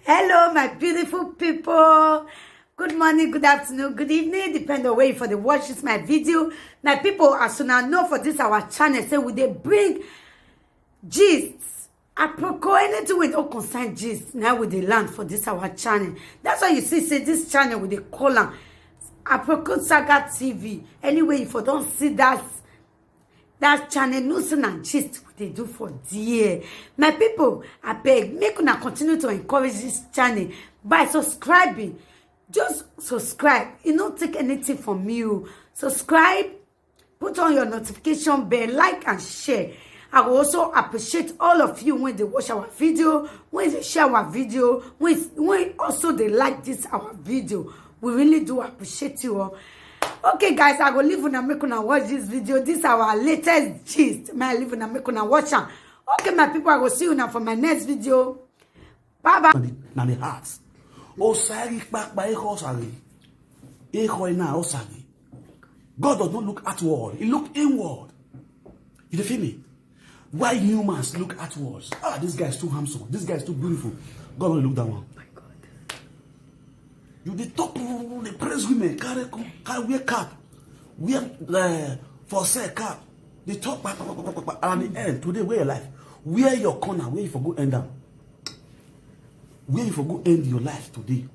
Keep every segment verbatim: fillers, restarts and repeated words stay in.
Hello, my beautiful people. Good morning, good afternoon, good evening, depend on where you for dey watch this my video. My people, as una know for this our channel, say we dey bring gist, aproko, anything wey no concern gist, na we dey land for this our channel. That's why you see say this channel we dey call am Aproko Saga T V. Anyway, you for don see that that channel, no say na gist we dey do for there. My people, abeg, make una continue to encourage this channel by subscribing. Just subscribe. E no take anything from you. Subscribe, put on your notification bell, like and share. I will also appreciate all of you when they watch our video, when they share our video, when, when also they like this our video. We really do appreciate you all. Okay, guys, I go leave una, make una watch this video. This our latest gist. May I leave una, make una watch am. Okay, my people, I go see you now for my next video. Bye bye. Na the, na the heart. Osa ghi kpakpa, ekhọe Osa ghi. Ekhọe na Osa ghi. God does not look outward. He look inward. You dey feel me? Why humans look outwards? Ah, this guy is too handsome. This guy is too beautiful. God only look that one. You dey top, dey praise women, carry, carry wear cap, wear, eh, for sale cap. Dey talk, pa, pa, pa, pa, pa, pa, and at the end, today, where your life? Where your corner? Where you for go end up? Where you for go end your life today?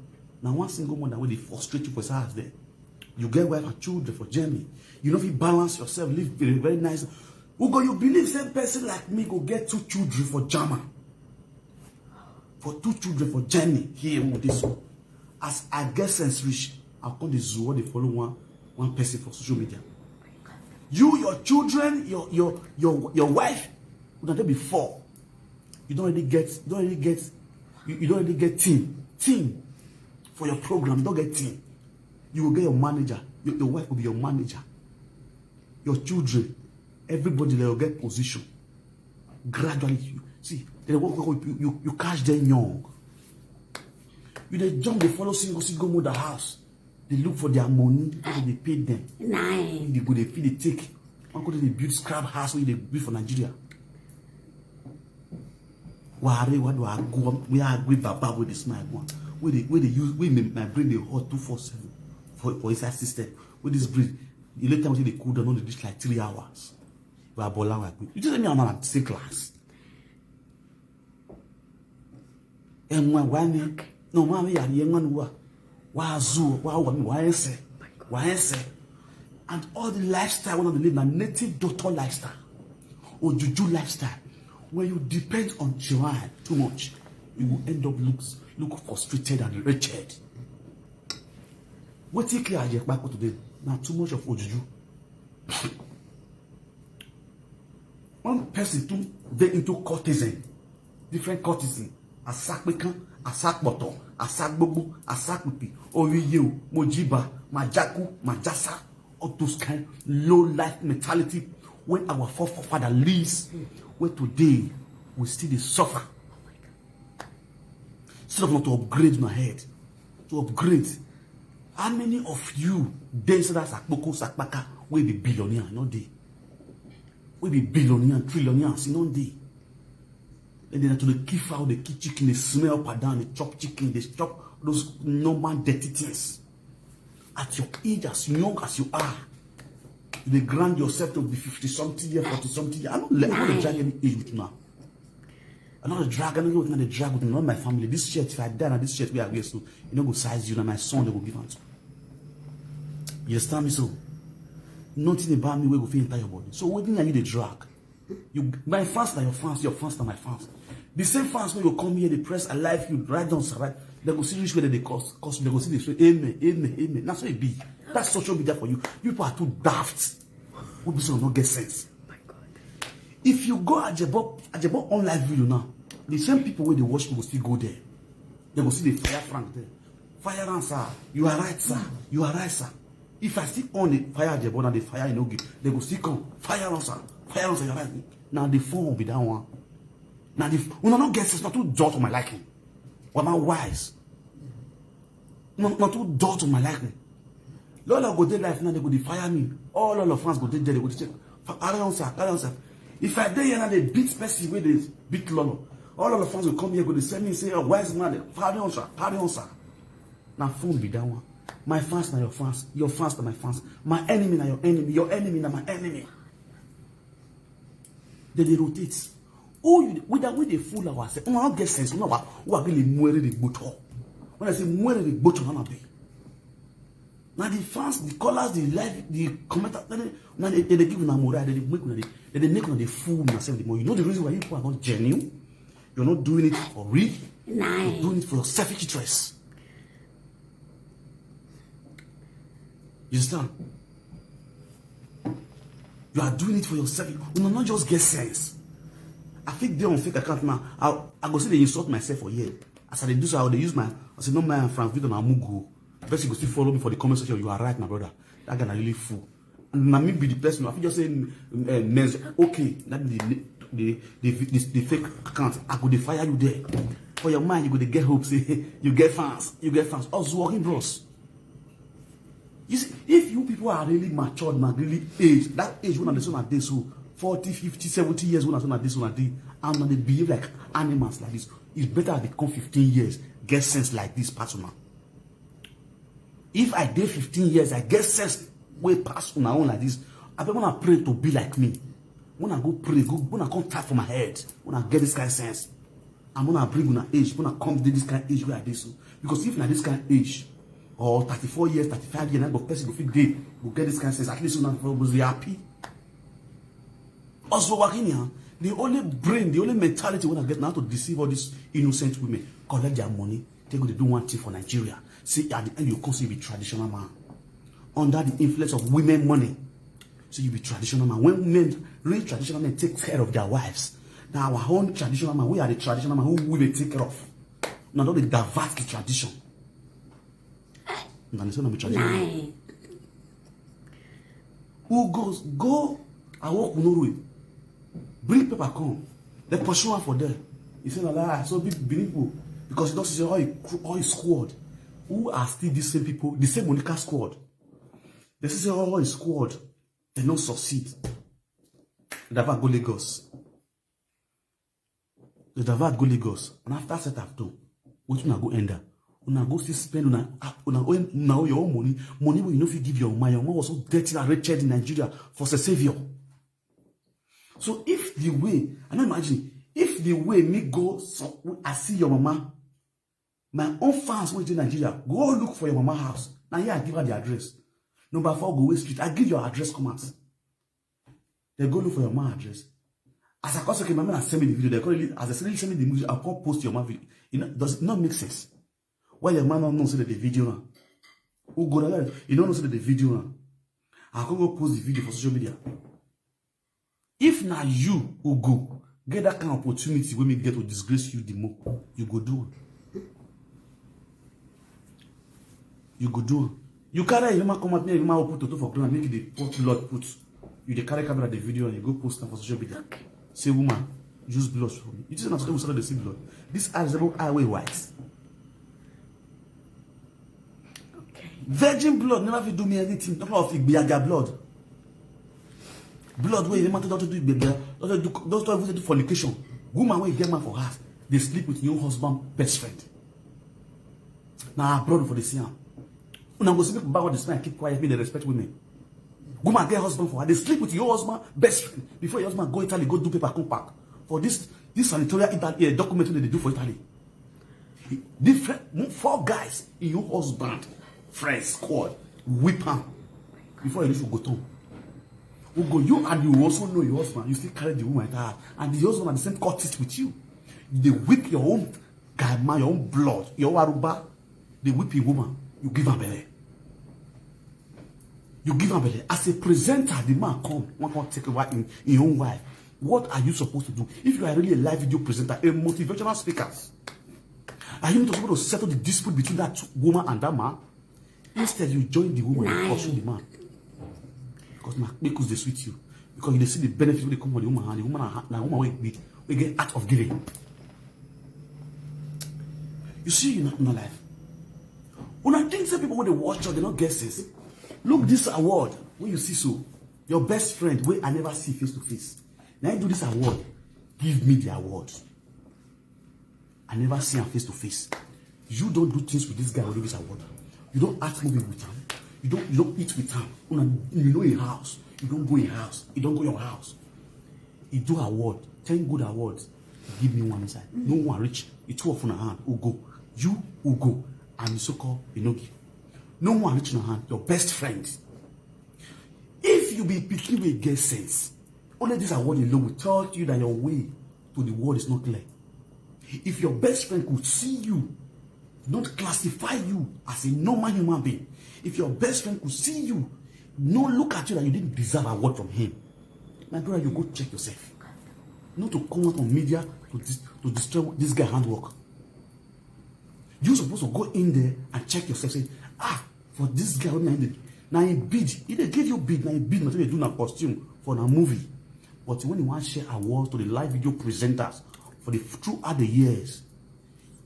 Na one single mother wey dey frustrate you for his house there. You get wife and children for Germany. You no fit balance yourself, live very, very nice. Who go you believe same person like me go get two children for German? For two children for Germany here with this one. As I get sense reach, I come dey zoo, dey follow one, one person for social media. You, your children, your, your, your, your wife, una dey be four. You don already get, you don already get, you, you don already get team, team for your program. You don get team. You will get your manager. Your, your wife will be your manager. Your children, everybody, they will get position. Gradually, you see, they work, work, you, you, you catch them young. You dey jump, dey follow single, single mother house. Dey look for their money, wey dey pay them. Nine. Dey go, dey feel, dey take. One go dey build scrap house wey dey build for Nigeria. Wa re, wa do agu, we agu baba with the smile one. We dey, we dey use, we make my brain dey hot two four seven for, for inside system. With this brain, the later we dey cool down, no dey reach like three hours. Wa bola wa gbe. You just say me, I'm on the same class. Ẹmwẹ wa ni, ne ọ ma vbe ya rhie ẹmwẹ ne uwa, wa zu, wa wa mi, wa ẹsẹ, wa ẹsẹ. And all the lifestyle we dey live na native daughter lifestyle, ojuju lifestyle. When you depend on Joanne too much, you will end up look, look frustrated and wretched. Wetin clear Ayekpako today na too much of ojuju. One person too dey into cultism, different cultism, asakpekan, asakpọtọ, asagbogbo, asakpipi, owiye o, mojiba, majaku, majasa, all those kind low life mentality wey our forefather lives, wey today we still dey suffer. Instead of not to upgrade una head, to upgrade. How many of you dey inside that sakpoko, sakpaka, wey be billionaire, no dey? Wey be billionaire, trillionaire, e no dey. And then to dey kill fowl, dey kill chicken, dey smell up and down, dey chop chicken, dey chop those normal dirty things. At your age, as young as you are, you dey grind yourself to be fifty something year, forty something year. I no le-, I no dey drag any age with una. I no dey drag, I no know wetin I dey drag with una, not my family. This shirt, if I die, na this shirt wey I wear so, e no go size you, na my son dem go give am to. You understand me so? Nothing about me wey go fit enter your body. So wetin na you dey drag? You, my fans na your fans, your fans na my fans. The same fans wey go come here, dey press, "I like you," write down, right? Dem go see reach where dem dey curse, curse, dem go see dey say, "Amen, amen, amen." Na so e be. That's social media for you. You people are too daft. We be say we no get sense. If you go Ajebo, Ajebo online video now, the same people wey dey watch me go still go there. Dem go still dey fire Frank there. "Fire am, sir. You are right, sir. You are right, sir." If I still on the fire Ajebo, na the fire e no give, dem go still come. "Fire am, sir. Fire am, sir. You are right." Na the phone be that one. Na the f-, una no get sense, una too dull to my liking. Una wise. Una, una too dull to my liking. Lolo go dey life now, dem go dey fire me. All Lolo fans go dey there, dem go dey say, "Fa-, carry on, sir, carry on, sir." If I dey here now, dey beat person wey dey beat Lolo, All of the fans will come here, go dey send me, say, "Oh, wise man, carry on, sir, carry on, sir." Na fun be that one. My fans na your fans, your fans na my fans, my enemy na your enemy, your enemy na my enemy. They dey rotate. Who you, we that we dey fool ourselves. Una no get sense. Una wa, wa gele muere de gboto. When I say muere de gboto, na be. Now the fans, the callers, the live, the commenters, they, they, they, they give una morale, they, they make una, they, they, they make una dey fool una self the more. You know the reason why you people are not genuine? You're not doing it for real. You're doing it for your selfish interest. You understand? You are doing it for yourself. You will not just get sense. I fit dey on fake account now. I, I go say they insult myself for here. As I dey do so, I go dey use my, I say, "No, my Frank Victor na mugu." Person go still follow me for the comment section. "You are right, my brother. That guy na really fool." Na me be the person. I fit just say, uh, men's, okay, that be the, the, the, the, the fake account. I go dey fire you there. For your mind, you go dey get hope. Say, "You get fans. You get fans." Also, working bros. You see, if you people are really matured, man, really aged, that age when I dey so, forty, fifty, seventy years when I dey so, and they behave like animals like this, it's better I become fifteen years, get sense like this, pass una. If I dey fifteen years, I get sense wey pass una own like this. I bet when I pray to be like me, when I go pray, go, when I come tap for my head, when I get this kind of sense, I'm gonna bring una age, when I come dey this kind of age where I dey so. Because if na this kind of age, or thirty-four years, thirty-five years, na go person go fit dey, go get this kind of sense. At least una for go dey happy. Also, Wakinia, the only brain, the only mentality when I get now to deceive all these innocent women, collect their money, they go dey do one thing for Nigeria. See, at the end, you come see you be traditional man. Under the influence of women money. So you be traditional man. When men, real traditional men take care of their wives. Now our own traditional man, we are the traditional man who we dey take care of. Now don't dey divert the tradition. Now they say no be traditional man. Who goes, go, I walk no way. Bring paper come. They pursue am for there. He say, "La, la, so be Benin people." Because he don see say all his cr-, all his squad, who are still the same people, the same Monica squad. They see say all his squad, they no succeed. They divert go Lagos. They divert go Lagos. And after set have done, wetin una go end up? Una go still spend una, ah, una own, una own your own money, money wey you no fit give your mama. Your mama was so dirty and wretched in Nigeria for Savior. So if the way, I no imagine, if the way me go, so I see your mama, my own fans wey dey Nigeria, go look for your mama house. Now here I give her the address. Number four Ogowe Street. I give your address, come out. They go look for your mama address. As I come say, "Okay, my man, send me the video." They call it, as they send, send me the video, I come post your mama video. You know, does it not make sense? Why your man don't know say that the video now? Who go there? You don't know say that the video now. I come go post the video for social media. If na you who go get that kind of opportunity wey me get to disgrace you the more, you go do am. You go do am. You carry your man come out, make your man open toto for ground, make you dey pour blood put. You dey carry camera, the video, and you go post am for social media. Okay. Say, "Woman, use blood for me." You think na so we start dey see blood? This eye resemble eye wey white. Okay. Virgin blood never fit do me anything. Talk of igbiaga blood. Blood wey the man don do igbiaga, don do, don do fornication. Woman wey get man for house, dey sleep with your husband best friend. Na abroad for dey see am. Una go see people back on the smile, keep quiet, make dem respect women. Woman get husband for her, dey sleep with your husband best friend. Before your husband go Italy, go do paper, come back. For this, this senatorial Italy, eh, document wey dem dey do for Italy. Different, mo-, four guys in your husband, friends, squad, whip am. Before you reach Ugoton. Ugo, you and you also know your husband, you still carry the woman enter house. And the husband na the same cultist with you. You dey whip your own guy man, your own blood, your own aruba. Dey whip a woman, you give am belle. You give am belle. As a presenter, the man come, wan come take over in, in own wife. What are you supposed to do? If you are really a live video presenter, a motivational speaker, are you not supposed to settle the dispute between that woman and that man? Instead, you join the woman and pursue the man. Because na kpekus dey sweet you. Because you dey see the benefit wey dey come for the woman, and the woman na, na woman wey be, wey get heart of giving. You see, in una life, una think say people wey dey watch you, they no get sense. Look this award wey you see so. Your best friend wey I never see face to face, na him do this award. Give me the award. I never see am face to face. You don't do things with this guy wey dey this award. You don't act movie with am. You don't, you don't eat with am. Una, you know him house. You don't go him house. You don't go your house. He do award, ten good awards. He give me one inside. No one reach. He two of una hand, Ugo. You, Ugo, and the so-called Enogie. No one reach una hand. Your best friend. If you be pikin wey get sense, only this award alone will tell you that your way to the world is not clear. If your best friend could see you, not classify you as a normal human being, if your best friend could see you, not look at you that you didn't deserve award from him, my brother, you go check yourself. Not to come out on media to dis- to destroy this guy handwork. You supposed to go in there and check yourself. Say, ah, for this guy, when I did, now he bid, he dey give you bid, now he bid, now they do na costume for na movie. But when you want share awards to the live video presenters for the throughout the years,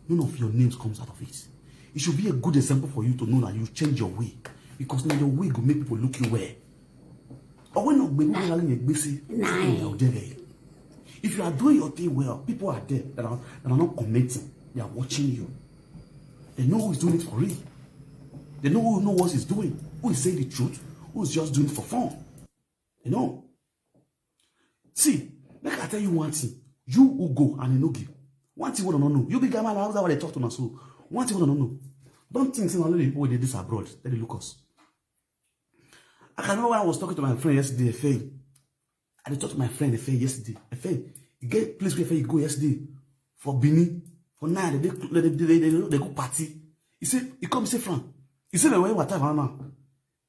none of your names comes out of it. It should be a good example for you to know that you change your way, because now your way go make people look you well. Ọ wẹ ne ọ gbe vbe gha ghi gbese, Nine. Odeghe. If you are doing your thing well, people are there that are, that are not commenting. They are watching you. They know who is doing it for real. They know who know what he's doing, who is saying the truth, who is just doing it for fun. They know. See, make I tell you one thing. You, Ugo, and Enogie. One thing wey una no know. You big man, how they talk to una so. One thing wey una no know. Don't think say na only people wey dey this abroad, they dey look us. I can remember when I was talking to my friend yesterday, Efeyi. I dey talk to my friend Efeyi yesterday. Efeyi, e get place where Efeyi go yesterday for Benin. For now, they, they, they, they, they, they go party. He say, he come say, Frank. He say, na where water now.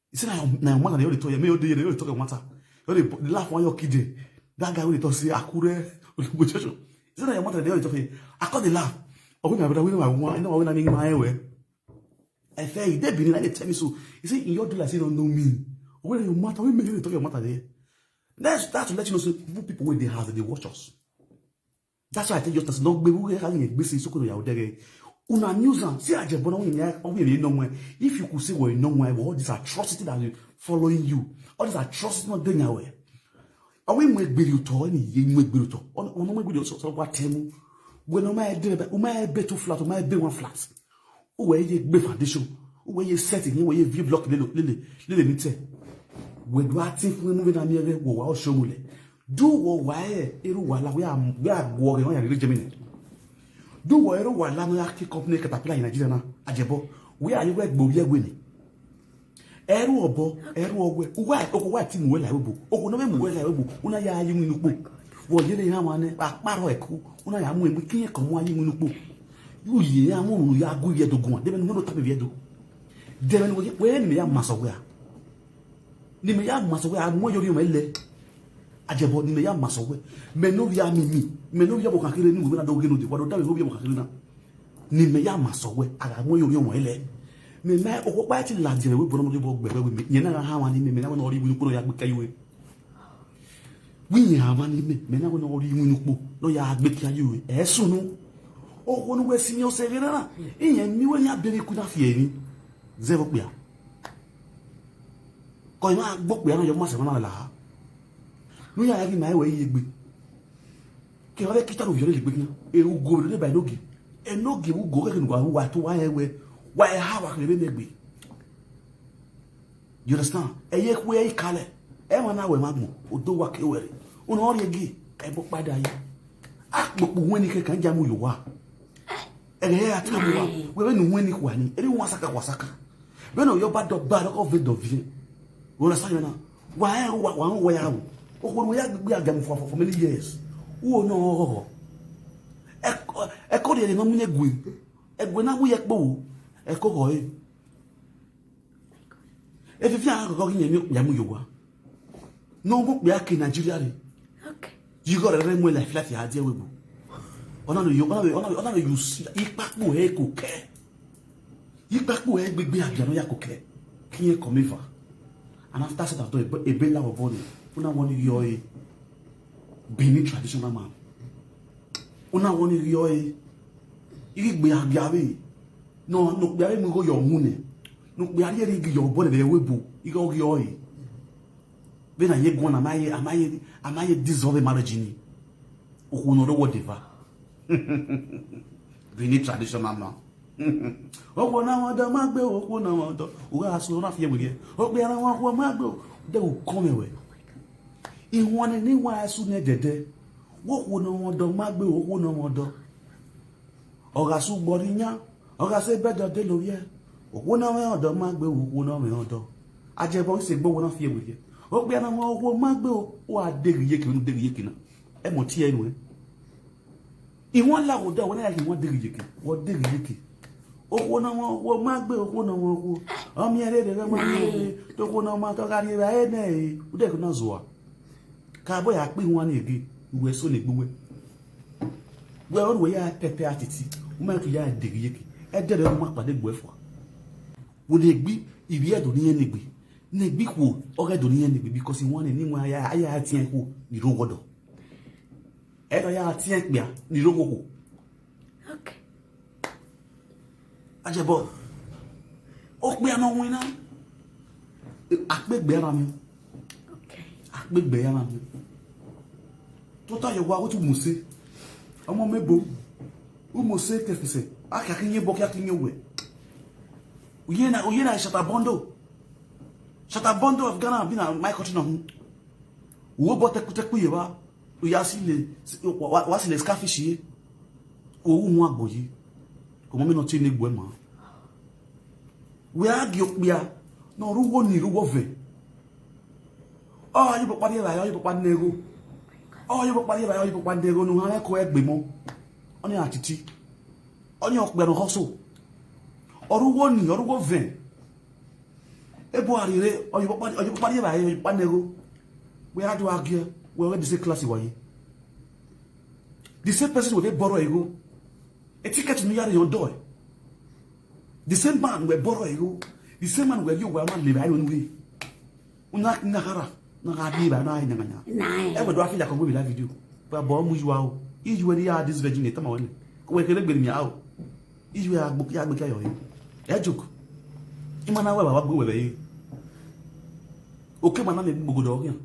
He say, na your, na your mother, they only talk, me only, they only talk your matter. They only laugh when you kid them. That guy wey dey talk say, Akure, Olugbo Junction. He say, na your mother, they only talk. I call the laugh. Oh, my brother, we know my woman, I know my woman, I mean, my way. Efeyi, he dey Benin, like they tell me so. He say, you do like say you don't know me. Where your matter? Where me you talk your matter there? That's, that's to let you know, say, even people wey dey house, they watch us. That's why I tell you, just no gbe who have a gbese Sokoto ya Odeghe. Una news am, see Ajebona when you, when you know when. If you could say what you know when, all this atrocity that is following you, all this atrocity not doing away. Ọ wẹ mu egbere otọ, ẹni ye mu egbere otọ. Ọ, ọ mu egbere otọ, sọ wa tẹ mu. Wẹ ne ọ ma ẹdẹ, ọ ma ẹbẹ two flat, ọ ma ẹbẹ one flat. Uwẹ ye gbe foundation, uwẹ ye set ni, uwẹ ye viẹ block lele, lele, lele ni tẹ. Wẹ do a tin fun emu vbe na miẹn ghẹ, wẹ wa ọsọ mu lẹ. Do wẹ wa ẹ, erha uwa la, wẹ a, wẹ a guọ ghẹ, ọ ya rhie Germany. Do wẹ erha uwa la ne ọ ya ke company Caterpillar in Nigeria na, Ajebọ. Wẹ a ye wẹ gbe ovbi ẹwe ni. Ẹrhu obọ, ẹrhu ọwẹ, uwa, okhuo wa ti mu wẹ la ẹvbo, okhuo ne ọ vbe mu wẹ la ẹvbo, u na ya ye iwinna ukpo. Vbe ọ ye ne iran mwa nẹ, vbe akparọ ẹko, u na ya mu egbe ke irẹn kọ mu a ye iwinna ukpo. U ye iran mu unu ya gu ivbi Ẹdo guan, de vbene u wẹ ne otama ivbi Ẹdo. De vbene wẹ, wẹ ne imẹ ya ma sẹ wẹ a. Ne imẹ ya ma sẹ wẹ a, mu ẹre ye orhiọn mwẹ lẹ. Ajebọ ne imẹ ya ma sẹ wẹ. Mẹ ne ovbi a mimi, mẹ ne ovbi ọvbokhan kherhe ne uwẹ na do ghe ne odẹ, wa do davbe ovbi ọvbokhan kherhe na. Ne imẹ ya ma sẹ wẹ, a gha mu ẹre ye orhiọn mwẹ lẹ. Mẹ ma okhuo ọkpa ti ladian vbe obọ ne ọ rhie obọ gbe ẹvbo ẹvbo mẹ, iyẹn na gha han mwa ne imẹ, mẹ na wẹ ne ọ rhie iwinna ukpo ne ọ ya gbe ke ye uwẹ. Wẹ iyẹn han mwa ne imẹ, mẹ na wẹ ne ọ rhie iwinna ukpo ne ọ ya gbe ke ye uwẹ. Ẹ sunu. Okhuo ne uwẹ si iyẹn ọsẹ ghe na, iyẹn miẹn wẹ ne a bẹghe ku na fi ẹre emwi. Zẹ vbe okpia. Kọ ima gbe okpia na yọ ma sẹ mwa na la. Ne u ya ghi ma ẹre wẹ ye egbe. Ke wa vbe kita ne ovbi ọre lele egbe khian. E Ugo vbe ne ba Enogie. Enogie vbe Ugo khẹke ne uwa ru wa to wa rẹn wẹ, wa eha wa kherhe vbe ne egbe. You understand? Ẹ ye khu ẹ i kalẹ. Ẹ mwa na wẹ mwa gbọn, odo wa ke wẹ rre. Unu ọ rhie gie, ka ẹbọ kpa da ye. Akpokpo wẹn ni kẹkan ya mu ye owa. Ẹghẹ ya ta mu wa, wẹ vbene u wẹn ni khua ni, erha wan saka khua saka. Vbene ọ yọ ba dọ ba rẹ, ọ vbe dọ viẹ. Wẹ understand me na? Wa rẹn wa, wa rẹn wa ya ru. Okhuo ne ya gbigbe agiamu for, for, for many years. Uwo nọ ọghọghọ. Ẹko, ẹko rhiẹrhiẹ ne ọ mu ne gue. Ẹgue na wu ye ẹkpo wo. Ẹko ghọ ẹre. Efifi a ghọghọ ghi yẹn miẹn okpia mu ye owa. Ne ọ mu okpia ke Nigeria rre. Okay. Yi igho rẹ rẹ mu life life ya die webo. Ọna no yo, ọna no, ọna no, ọna no you see, ikpakpo ẹ ko kẹ. Ikpakpo ẹ gbegbe agia nọ ya ko kẹ. Kiyen come eva. And after that, after ebe, ebe la ọbọ ni. Una wọ ni yọ e. Benin traditional man. Una wọ ni yọ e. Igbe agia vbe. No, no, okpia vbe mu igho yọ mu nẹ. Ne okpia rhie igho yọ bọ nẹ vbe webo. Igho ghi ọre. Vbene a ye guan na, a ma ye, a ma ye, a ma ye dissolve marriage ni. Okhuo ne ọ rre owa deva. Benin traditional man. Okhuo na mwẹ ọdọ ma gbe, okhuo na mwẹ ọdọ. U gha sẹ na fi ẹre werriẹ. Okpia na mwẹ okhuo ma gbe, de u kọnmwẹ wẹ. Ihuan ne ihuan ẹsu nẹ dẹdẹ. Okhuo na mwẹ ọdọ ma gbe, okhuo na mwẹ ọdọ. Ọ gha sẹ ugbọ rre iyan, ọ gha sẹ bẹdẹ ọ de lovbiẹ. Okhuo na mwẹ ọdọ ma gbe, okhuo na mwẹ ọdọ. Ajẹbọ, I sẹ egbe, okhuo na fi ẹre werriẹ. Okpia na mwẹ okhuo ma gbe, u gha deghe iyeke, vbene u deghe iyeke na. Ẹmwẹ ọ tie nuẹn. Ihuan la gho da, wẹ na ya ghi wan deghe iyeke, wẹ deghe iyeke. Okhuo na mwẹ okhuo ma gbe, okhuo na mwẹ okhuo. Ọ miẹn rere ghẹ ma miẹn rere, te okhuo na ma te ọ gha rrie evbare nẹ ẹre, u dẹ ko na zua. Ka bọ ya kpe ihuan ni ege, uwẹ so ne egbe uwẹ. Wẹ ọre uwẹ ya pẹpẹ atiti, u ma ke ya deghe iyeke. Ẹdẹrẹ u ma kpade gbe fua. Wo ne egbe, ivbi ẹdo ne irẹn ne egbe. Ne egbe ikhuo, ọ ghẹ do ne irẹn ne egbe, because ihuan ni, ne ihuan ya, ya tiẹn ikhuo ni rre oghọdọ. Ẹ na ya tiẹn ikpia ni rre oghogho. Okay. Ajẹbọ, okpia ne ọ winna, akpegbe a na miẹn. Okay. Akpegbe a na miẹn. Tota ye wa, wẹ te u mu sẹ. Ọmọ mẹ ebo, u mu sẹ kẹfẹsẹ, a kha khin ye ebo, kha khin ye owẹ. Uye na, uye na Shatta Bondo. Shatta Bondo of Ghana, be na my country na hu. Uwo bọ tẹkpitẹkpi ye evba, u ya sile, wa, wa, wa sile scarfish ye. Uwo wu wan agbo yi. Ọmọ mẹ ne ọ tie ne egbe ma. Wẹ a gie okpia ne ọ rre uwu ni, rre uwu ọvẹn. Ọ ya ye obọ ọkpa rrie evbare, ọ ya ye obọ ọkpa ne ẹgho. Ọ ya ye obọ ọkpa rrie evbare, ọ ya ye obọ ọkpa ne ẹgho ne u hama ẹko ẹgbemọ. Ọnii a titi. Ọnii okpia ne ọ hustle. Ọ rre uwu ni, ọ rre uwu ọvẹn. Ebo a rhie re, ọ ya ye obọ ọkpa, ọ ya ye obọ ọkpa rrie evbare, ọ ya ye obọ ọkpa ne ẹgho. Wẹ a do gha gie, wẹ ọghe the same class wa ye. The same person wẹ vbe borrow igho. E ticket ne u ya rhie ọdọ ẹre. The same man wẹ borrow igho. The same man wẹ rhie owa ma le evbare ne u rhie. Una, una khara, na gha rhie evbare na rinangan. Ẹ wẹ do a feel like ọ wẹ vbe live video. But bọ mu iyua o. Iyua ne ya this virgin, e tama wẹ nẹ. Wẹ kere gbe ne mia o. Iyua ya gbe, ya gbe ke yọ he. Ẹ joke. Ima na wẹ wa gbe wẹ vbe ye. Oke ma na mẹ gbogbo dọ ọghian.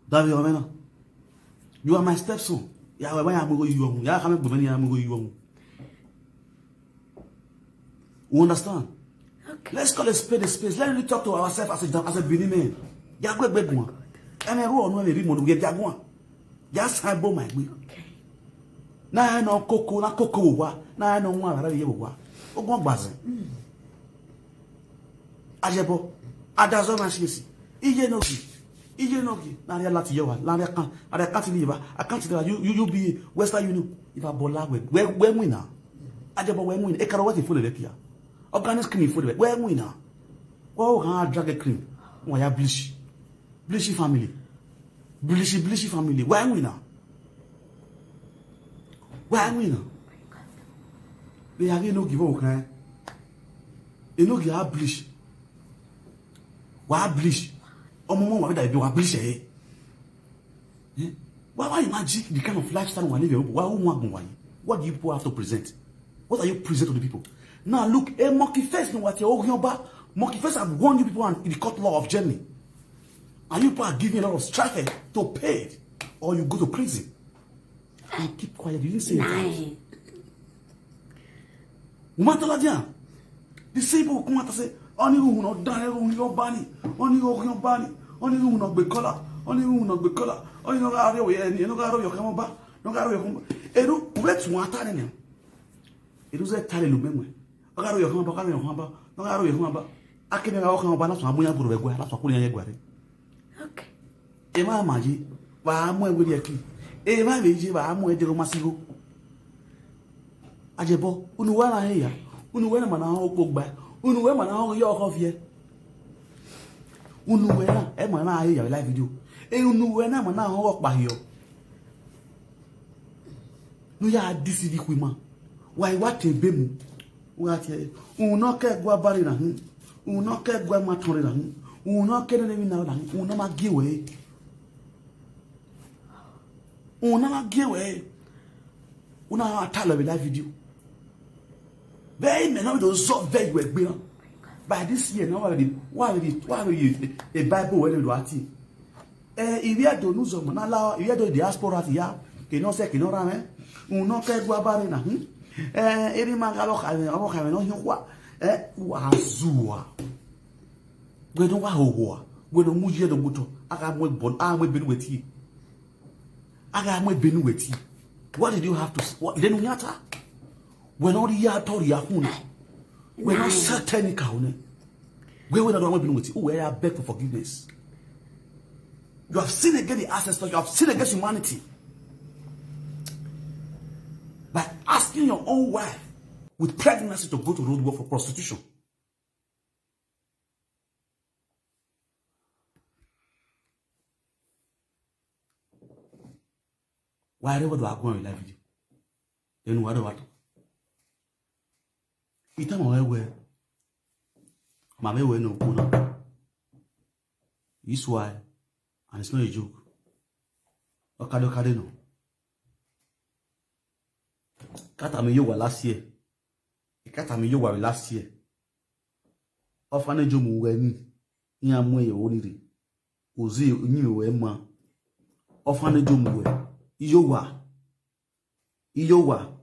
Davbe ọmwẹ na. You are my stepson. Ya wẹ ya mu igho yi ọmwa. Ya khama egbe mwẹ ne ya mu igho yi ọmwa. You understand? Okay. Let's call a spade a spade. Let's really talk to ourselves as a, as a Benin man. Ya gu egbe guan. Ẹmwẹ ru ọnu, ẹmwẹ rhie imọ ne u ghẹ dia guan. Ya san ẹbo ma egbe. Okay. Na rẹn ne ọ koko, na koko vbe owa, na rẹn ne ọ wan vbe ye vbe owa. Ogun ọgbazẹ. Ajẹbọ, adazọ na sisi. Iye ne ọ ghi, iye ne ọ ghi, na rhie lati ye owa, na rhie account, na rhie account ni ye evba, account ni ye evba, U-, U-, U B A, Western Union, evba bọ la wẹ, wẹ, wẹ winna. Ajẹbọ, wẹ winna, ekaro wẹ ke phone vbe kia. Organic cream phone vbe, wẹ winna. Wẹ o gha drag cream, wa ya bleach. Bleach family. Bleach, bleach family. Wẹ winna. Wẹ winna. Vbe ya ghe enogie vbe okhan. Enogie a bleach. Wa bleach. Ọmọ ọmọ wa da ebe wa bleach ẹre. Eh? Why, why imagine the kind of lifestyle wa live? Why, who want why? What do you people have to present? What are you present to the people? Now look, a monkey face no what you, monkey face have warned you people and in the court law of Germany. And you people are giving a lot of strike to pay it, or you go to prison. You keep quiet. You didn't say it. Nine. Wọ́n máa tọ́lá díà. The same people come out and say, "Ọni ihun nọ dan ẹrun yọ bani, ọni ihun yọ bani, ọni ihun nọ gbe kọla, ọni ihun nọ gbe kọla, ọni nọ gha rẹ ẹni, nọ gha rẹ ọkẹ wọn ba, nọ gha rẹ ọkẹ wọn ba." Eru, wẹ tun ata nẹ nẹ. Eru zẹ ta lele umẹ wẹ. Ọ gha rẹ ọkẹ wọn ba, ọ gha rẹ ọkẹ wọn ba, nọ gha rẹ ọkẹ wọn ba. Akene gha ọkẹ wọn ba, na sọ amuyan buru vbe ẹguẹ, na sọ akuni yan ye ẹguẹ rẹ. Okay. Emwa ma ye, wa mu ẹre werriẹ ki. Emwa vbe ye, wa mu ẹre deghẹ ọ ma si igho. Ajebọ, unu wẹ na he ya, unu wẹ na ma na họn okpo gba, unu wẹ ma na họn ye ọkhọ viẹ. Unu wẹ na, ẹ ma na he ya vbe live video. E unu wẹ na ma na họn ọkpa hiọ. Ne u ya deceive ikhuo ima. Wa i wa te ebe mu. U gha tie, uhun ne ọ ke ẹguae ba rre na hin, uhun ne ọ ke ẹguae ma tọn rre na hin, uhun ne ọ ke nene emwi na rre na hin, uhun ne ọ ma gie wẹ re. Uhun ne ọ ma gie wẹ re. U na gha talọ vbe live video. Vbe imẹ ne ọ do zọ vẹ yu egbe na. By this year na, wa vbe, wa vbe, wa vbe e Bible wẹ ne do a tie. Eh, ivbi Ẹdo ne uzọmọ na la, ivbi Ẹdo diaspora ti ya, ke ne ọ sẹ, ke ne ọ rran mwẹ. Uhun ne ọ ke ẹguae ba rre na hin, Eh, erha ima gha vbe ọ kha mwẹ, ọ vbe ọ kha mwẹ ne ọ hiẹn okhua. Eh, wa zua. Wẹ ne ọ wa ho owa, wẹ ne ọ mu ye do gbe otọ, a gha mu ẹbọ, a mu ebe ne uwẹ tie. A gha mu ebe ne uwẹ tie. What did you have to say? What, then u yan ta? Wẹ ne ọ rhie atọ rhie akhunmwu nẹ. Wẹ ne ọ sẹ ẹtẹ ni ka ho nẹ. Wẹ wẹ ne ọ do a mu ebe ne uwẹ tie. Uwẹ ya beg for forgiveness. You have sinned against the ancestors. You have sinned against humanity by asking your own wife with pregnancy to go to road work for prostitution. Wa rre vbe do a guan vbe live video. Then wa rre vbe a tọ. I tama ruẹ wẹẹ, ma vbe wẹẹ ne okhuo na. This why, and it's not a joke. Ọkade ọkade nọ. Kata mi ye owa last year. I kata mi ye owa vbe last year. Orphanage home ruẹ ni, iran mu ẹre vbe ni rre. Ozi uyinmwẹ ruẹ ma. Orphanage home ruẹ. Iye owa. Iye owa.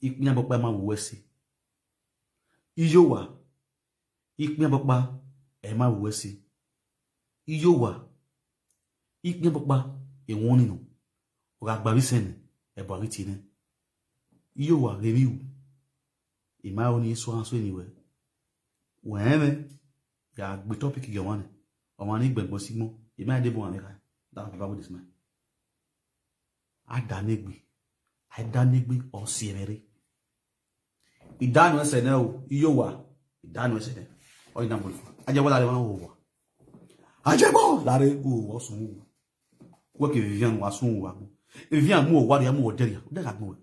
Ikpian bọkpa ma vbe uwẹ ẹse. Iye owa. Ikpian bọkpa ẹ ma vbe uwẹ ẹse. Iye owa. Ikpian bọkpa ewọnni nọ. Ọ gha gba vbe isẹn nẹ, ẹbọ a ghi tie nẹ. Iye owa ghe emwi ru. I ma ro ne I suẹn suẹn eni ruẹ. Wẹ rẹn mwẹ, ya gbe topic gie ọmwa nẹ. Ọmwa ni gbẹngbẹn sigbọn, I ma debo ọmwa mwẹ kha. That Bible this man. A da ne egbe. A da ne egbe, ọ si ẹmwẹ rre. I da nuẹn sẹ nẹ o, iye owa. I da nuẹn sẹ nẹ. Ọ i na mo. A jẹ wẹ lare mwa owa. A jẹ bọ lare owa, ọ sunu owa. Wẹ ke vivian wa sunu owa. Vivian mu owa ria, mu odẹ ria. Odẹ gha gbọn wẹ.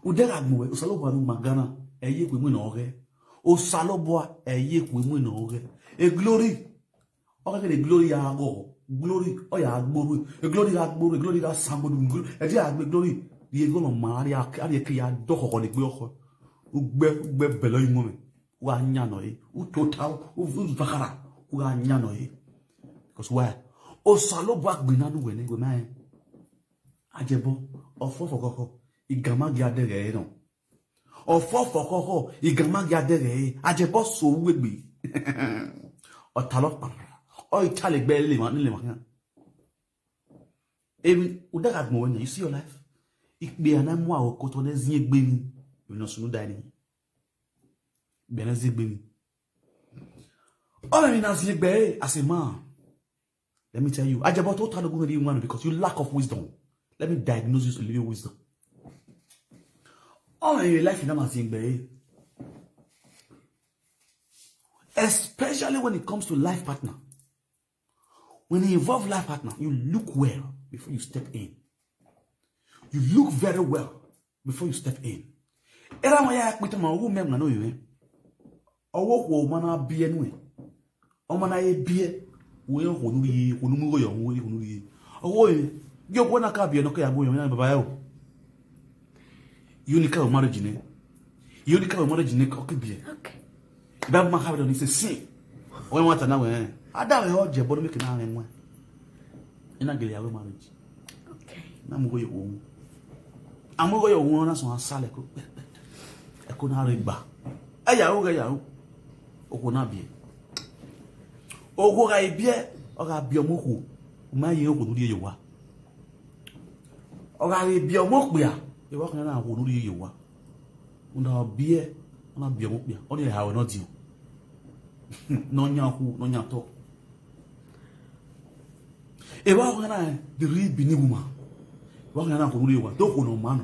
Odẹ gha gbọn wẹ, Osanobua ne u ma gan na, ẹ ye ekhue mu nọ ghẹ. Osanobua ẹ ye ekhue mu nọ ghẹ. E Glory. Ọ kẹkẹ ne Glory ya ghọghọ, Glory ọ ya gbe orhu, Glory gha gbe orhu, Glory gha san gbe orhu, Glo-, ẹdẹ a gbe Glory rhie ghe ọmwa, a rhie, a rhie ke ya dọ khọkhọ ne egbe ọkhọ. Ugbẹ, ugbẹ bẹlẹ ọyunmwẹ mwẹ, u gha yan nọ re, u tota, u, u vakhara, u gha yan nọ re. Because why? Osanobua gbinna ne uwẹ nẹ, wẹ ma rẹn. A jẹ bọ, ọfọfọ khọkhọ, I gan ma gie adẹghẹ ẹre nọ. Ọfọfọ khọkhọ, I gan ma gie adẹghẹ ẹre, a jẹ bọ so uwu egbe. Ọ talọ kpa, ọ i tale egbe lele emwa, lele emwa khian. Emwi, u da gha gbọn wẹ nẹ, you see your life? Ikpia na mu aro kotọ ne ziengbe ni, emwi ne ọ sunu da ni. Ikpia na ziengbe ni. Ọ mwẹ emwi na ziengbe ẹre, as a man. Let me tell you, a jẹ bọ tota no gu mwẹ rhie iwinna because you lack of wisdom. Let me diagnose you with little wisdom. Ọ mwẹ emwi life na ma ziengbe ẹre. Especially when it comes to life partner. When you involve life partner, you look well before you step in. You look very well before you step in. Erha mwa ya kpe tama, ọghe mẹ na no yẹn. Ọghe okhuo ọmwa na biẹ nuẹn. Ọmwa na ye biẹ. Wẹ okhuo ne u rhie, okhuo ne u mu igho yọ, wẹ okhuo ne u rhie. Ọghe, gie okhuo na ka biẹ ne ọ ke ya bu yọ, baba ẹ o. Iyẹn ọnii ka marriage nẹ. Iyẹn ọnii ka marriage nẹ, ọ ke biẹ. Okay. Bible ma kha vbe dọ ni sẹ sin. Ọ wẹ ta na wẹ, a da vbe ọ jẹ ẹbọ ne ọ miẹn ke na rẹn wẹ. I na gele ya wẹ marriage. Okay. Na mu igho ye okhuo. A mu igho ye okhuo na sọn a sale ẹko. Ẹko na rre gba. Ẹ ya ru, ẹ ya ru. Okhuo na biẹ. Okhuo gha biẹ, ọ gha biẹ ọmọ okhuo. U ma ye okhuo ne u rhie ye owa. Ọ gha vbe biẹ ọmọ okpia, evba ọkhan na okhuo ne u rhie ye owa. Rhunmwuda ọ biẹ, ọ na biẹ ọmọ okpia, ọnii ẹre ha ruẹ ne ọ diọn. Ne ọ yan okhuo, ne ọ yan otọ. Evba ọkhan na, the real Benin woman. Evba ọkhan na okhuo ne u rhie ye owa, do okhuo ne ọ ma nọ,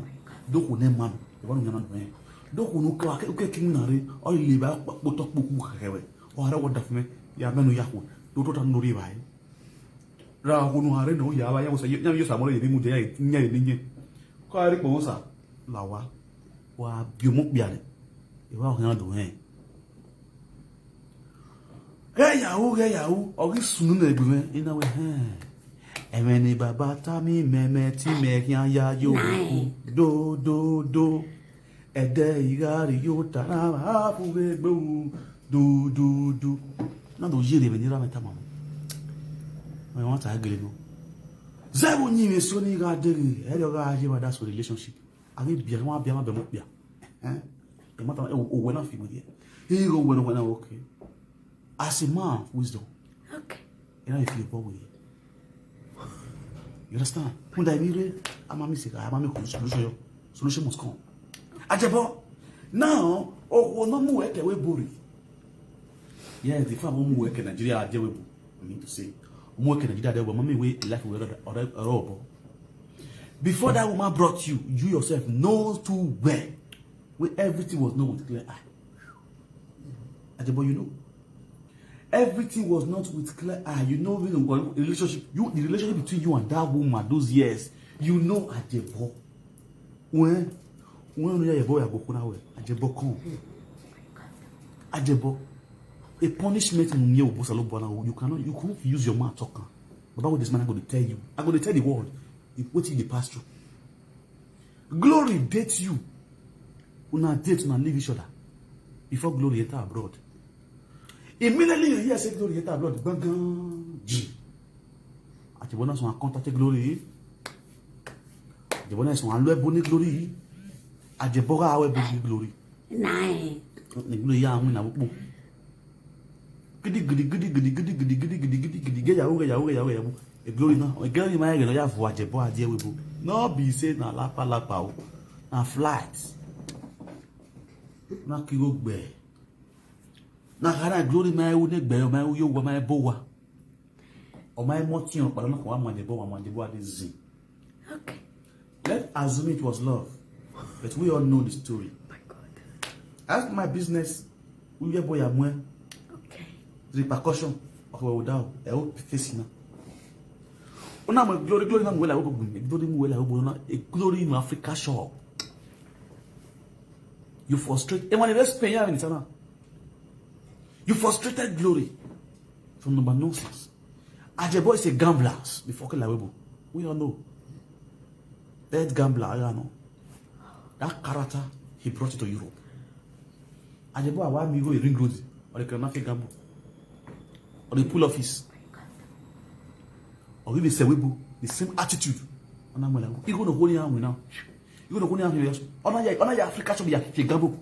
do okhuo ne ẹ ma nọ, evba ne u yan na nọ rẹn. Do okhuo ne u ke, u ke, u ke iwinna rre, ọ lele evba kpotọ kpokpu khẹkhẹ wẹ. Ọ gha rre wẹ ọdafẹn mwẹ, ya mẹ ne u ya khuo, do tota ne u rhie evbare. Ra okhuo ne u gha rre nọ, u ya vba, ya vbe Osa, ya vbe Osa mọ rre ye ne imudia, ya, ya ye ne iyẹn. Ke ọ gha rre kpo Osa, la owa, wa biẹ ọmọ okpia nẹ, evba ọkhan na do rẹn. Ghẹ ya ru, ghẹ ya ru, ọ ghi sunu nẹ egbe mwẹ, I na wẹ, hẹn. Ẹmwẹ ne baba tama imẹ, mẹ te imẹ khian ya ye owa ku, do, do, do. Ẹdẹ I gha rrie ota na vbe afu vbe egbe ru, du, du, du. Na do ye rre vbene erha mwẹ tama mwẹ. Ọ mwẹ ta gele nọ. Zẹ vbe uyinmwẹ eso ni gha deghe, ẹre ọ gha ye evba da so relationship. A ghi bia, wa bia, ma bẹ mu okpia. Eh? Ẹ ma ta, ẹ, owẹ na fi wẹ ye. He go wẹ, wẹ na, okay. As a man of wisdom. Okay. Ẹ na fi obọ wẹ ye. You understand? Rhunmwuda emwi rre, a ma miss, a ma miss solution yo. Solution must come. Ajebọ. Now, okhuo ne ọ mu wẹ ke ẹvbo ebo rre. Yes, the fact ọ mu wẹ ke Nigeria a die ẹvbo ebo. I mean to say, ọ mu wẹ ke Nigeria a die ẹvbo ebo, ma mean wẹ life wẹ ọrọ, ọrọ, ọrọ obọ. Before that woman brought you, you yourself know too well wẹ everything was not with clear eye. Ajebọ, you know. Everything was not with clear eye. You know, you know, relationship, you, the relationship between you and that woman those years, you know, Ajebọ. When, when you Ajebọ, you go kuna well. Ajebọ come. Ajebọ, a punishment you, you cannot, you can't use your mouth talk am. But what this man, I go to tell you, I go to tell the world what you dey pass through. Glory date you. Una date, una leave each other before Glory enter abroad. Immediately you hear say Glory enter abroad, gbangan ji. Ajebọ na sunu contact Glory. Ajebọ na sunu lu ẹbu ne Glory. Ajebọ gha ru ẹbu ne Glory. Nine. Ne Glory ya win na ukpo. Gidi, gidi, gidi, gidi, gidi, gidi, gidi, gidi, gidi, gidi, gidi, gẹyawo, gẹyawo, gẹyawo, gẹyawo. E Glory na, e Glory ma ẹghẹ ne ọ ya vuọ Ajebọ a die ẹvbo ebo. No be say na lapa lapa o. Na flight. Na ki igho gbe. Na gha na Glory ma ru ne gbe, ọ ma ru ye owa, ma ru ebo owa. Ọ ma ru ọtiẹn ọkpa na, wa mu Ajebọ, wa mu Ajebọ a de zin. Okay. Let's assume it was love. But we all know the story. My God. As my business, we get boy amue. Okay. The repercussion of what we do, I hope face na. Una mu Glory, Glory na mu wẹ la ẹvbo ebo, Glory mu wẹ la ẹvbo ebo na, a Glory in Africa shop. You frustrate. And when they spend ya in Ghana, you frustrated Glory from number nonsense. Ajebọ is a gambler before ke la ẹvbo ebo. We all know. That gambler, I know. That character, he brought it to Europe. Ajebọ, I want me go a ring road, or they cannot fit gamble, or they pull office, or even say we bo the same attitude. Ọna mu ẹla ẹvbo ebo. Igho ne okhuo ni a win now. Igho ne okhuo ni a win. Ọna ya, ọna ya Africa shop ya fi gamble.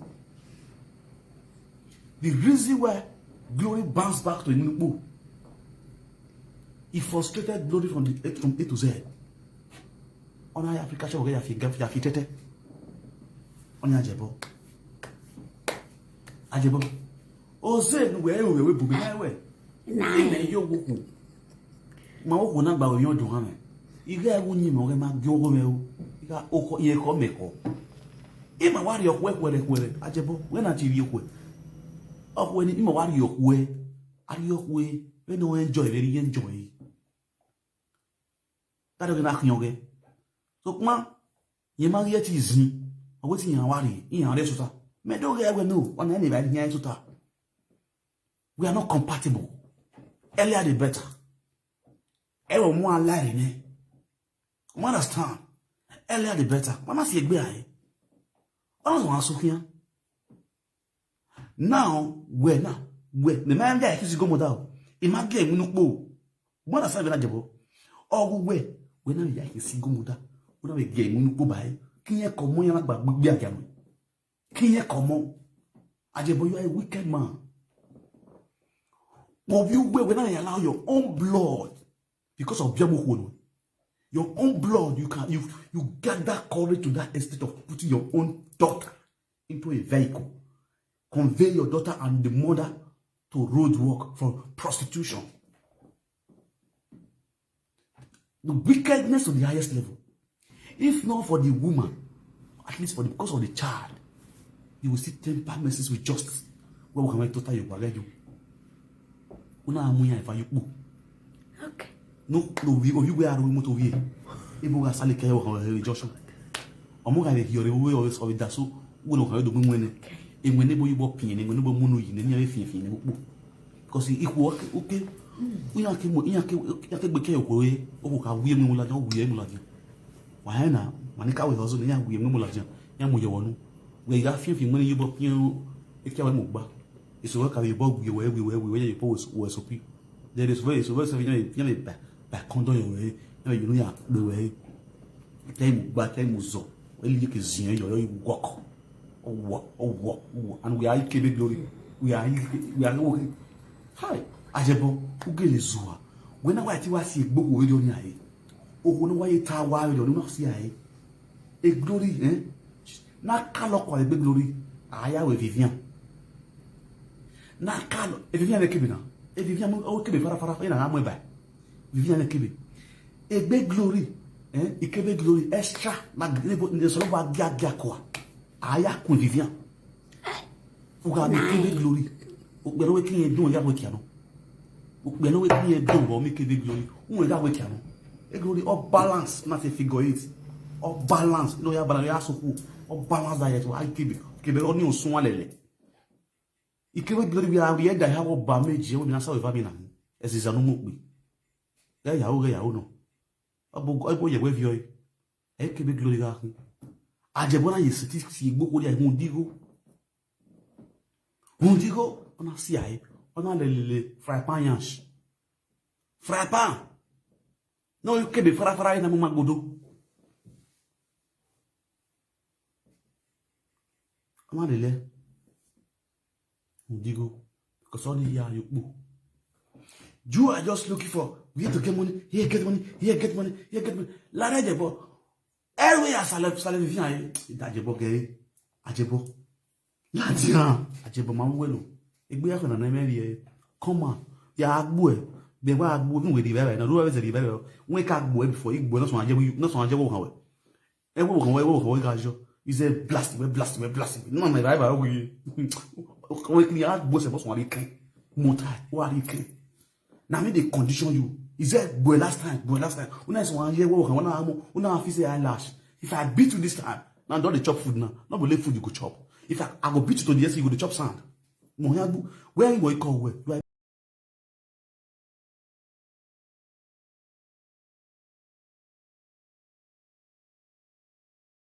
The reason why Glory bounced back to Emunukpo, he frustrated Glory from the A, from A to Z. Ọna ya Africa shop ya fi gamble, ya fi tete. Ọna Ajebọ. Ajebọ. Oze ne uwẹ ru vbe ẹvbo ebo na wẹ. Nine. Imẹ yo wo okhuo. Ma wo okhuo na gba vbe emwi ọdọ ghan mwẹ. I gha wu yin mwẹ, ọ ghẹ ma gie ọghọ mwẹ o. I gha okhuo, irẹn ekhọe mẹ ekhọe. I ma wa rhie okhuo khuẹrhẹ khuẹrhẹ, Ajebọ, wẹ na te rhie okhuo. Okhuo ni, I ma wa rhie okhuo, a rhie okhuo, vbene ọ enjoy vbe rhie enjoy. That ghi na khian ọghẹ. Sokpan, rẹn ma ghi ẹtin zin, ọ wẹ te iran wa rhie, iran rre ẹsota. Mẹ do ghẹ wẹ no, ọna ẹre ne evba khian ẹsota. We are not compatible. Earlier the better. Ẹ wẹ mu a la ẹre nẹ. You understand? Earlier the better. Ma ma si egbe a re. Ọ na sunu khian. Now, wẹ na, wẹ, ne ma ya khin single mother o. I ma gie ẹre winna ukpo. You understand vbe na Ajebọ? Ọ gu wẹ, wẹ na ya khin single mother. Wẹ na vbe gie ẹre winna ukpo ba ẹre. Ke irẹn ke ọmọ iran na gba gbigbi agia nẹ. Ke irẹn ke ọmọ. Ajebọ, you are a wicked man. But you, wẹ, wẹ na ya allow your own blood because of biọmọ okhuo nẹ. Your own blood, you can, you, you get that courage to that extent of putting your own daughter into a vehicle, convey your daughter and the mother to road work for prostitution. The wickedness to the highest level. If not for the woman, at least for the, because of the child, you will see temper mercies with justice. Wẹ wo khama tota ye owa ghẹ yo. Una mu iran eva ye ukpo. Okay. No, no, ovbi, ovbi wẹ a ru imoto ovbi e. Ebo gha sale ke ẹre, ọmọ gha vbe hiẹ, ovbi junction. Ọmọ gha vbe hiẹ ọre, ovbi ọre, ọre daso, wẹ ne ọ gha vbe do mu iwẹn nẹ. Okay. Iwẹn ne ebo ye obọ piẹn nẹ, iwẹn ne ebo mu unu yi nẹ, ne iran vbe fiẹn fiẹn ne ukpo. Because ikhuo uke, uke, iran ke mu, iran ke, iran ke gbe ke okhuo re, okhuo ka wiẹ mu ladian, ọ wiẹ mu ladian. Wa rẹn na, ma ni ka wẹ hustle, iran wiẹ mu ladian, iran mu yọ vbe unu. Wẹ gha fiẹn fiẹn iwẹn ne ye obọ piẹn, ekia wẹ mu gba. Eso wẹ ka vbe obọ wiẹ wẹ, wiẹ wẹ, wiẹ wẹ, ya ye po wẹ so, wẹ so pi. Then eso wẹ, eso wẹ sẹ iran vbe, iran vbe ba, ba condom yọ wẹ, iran vbe ye unu ya kpe wẹ. Ikia mu gba, ikia mu zọ. Eli ke ziẹn yọ, yọ, he walk. Ọ walk, ọ walk, ọ walk. And we are Ikebe Glory. We are, we are, okay. Hi, Ajebọ, u gele zua. Wẹ na wa ti wa si egbe okhuo vberriọ ni a re. Okhuo ne wa ye ta wa vberriọ ni u na si a re. E Glory, eh? Na ka lọ kua egbe Glory. A ya ru e Vivian. Na ka lọ, e Vivian vbe Ikebe na. E Vivian mu, ọ Ikebe farafara, e na gha mu eba. Vivian Ikebe. Egbe Glory, eh, Ikebe Glory, extra, na nebo, ne sọlọ wa gia gia kua. A ya kun Vivian. U gha miẹn Ikebe Glory. Okpia ne ọ wẹ ke irẹn dọn ya wẹ kia nọ. Okpia ne ọ wẹ ke irẹn dọn vbe ọ miẹn Ikebe Glory. U wẹ gha wẹ kia nọ. E Glory, ọ balance, na te figure eight. Ọ balance, no ya balance, ya sokhu. Ọ balance diet, wa Ikebe. Ikebe, ọ ni osun wa lẹlẹ. Ikebe Glory vbe a rhie ẹdẹ, a ha wẹ ọba meji, ẹvbo emwi ne a sa vbe eva vbe na hin. Ẹziza ne u mu okpia. Ghẹ ya ro, ghẹ ya ro nọ. Ọ bu, ọ bu yẹ wẹ viọ ẹre. Ẹ Ikebe Glory gha khin. Ajebọ na ye sẹtin si egbe okhuo dia, rhunmwuda igho. Rhunmwuda igho, ọ na si a re, ọ na lele fry pan yansh. Fry pan. Ne ọ Ikebe farafara na mu ma gbodo. Ọ ma lele. Rhunmwuda igho, because ọ ni ya ye ukpo. You are just looking for where to get money, here get money, here get money, here get money. Lare Ajebọ. Everywhere ya salẹ, salẹ Vivian ye. Ajebọ gẹre. Ajebọ. Ladian, Ajebọ ma wẹ lo. Egbe ya fẹna na mẹ rhie. Come on. Ya gbuẹ. Bẹ wa gbuẹ, vbe wẹ di vẹ vẹ. Na ru vẹ zẹ di vẹ vẹ. Wẹ ka gbuẹ before, igbuẹ na sọ Ajebọ, na sọ Ajebọ kan wẹ. Ẹvbo kan wẹ, ẹvbo kan wẹ gha yọ. Ize blast, wẹ blast, wẹ blast. No, na ira ba we. Wẹ kini a gbo se boss wa ri kan. Mota, wa ri kan. Na me dey condition you. Ize gbo last time, gbo last time. Una so wan ye wo kan, una mo, una fi say eyelash. If I beat you this time, now don dey chop food now. No be only food you go chop. If I, I go beat you to the S, you go dey chop sand. Mo ya gbu. Where you go call where? You are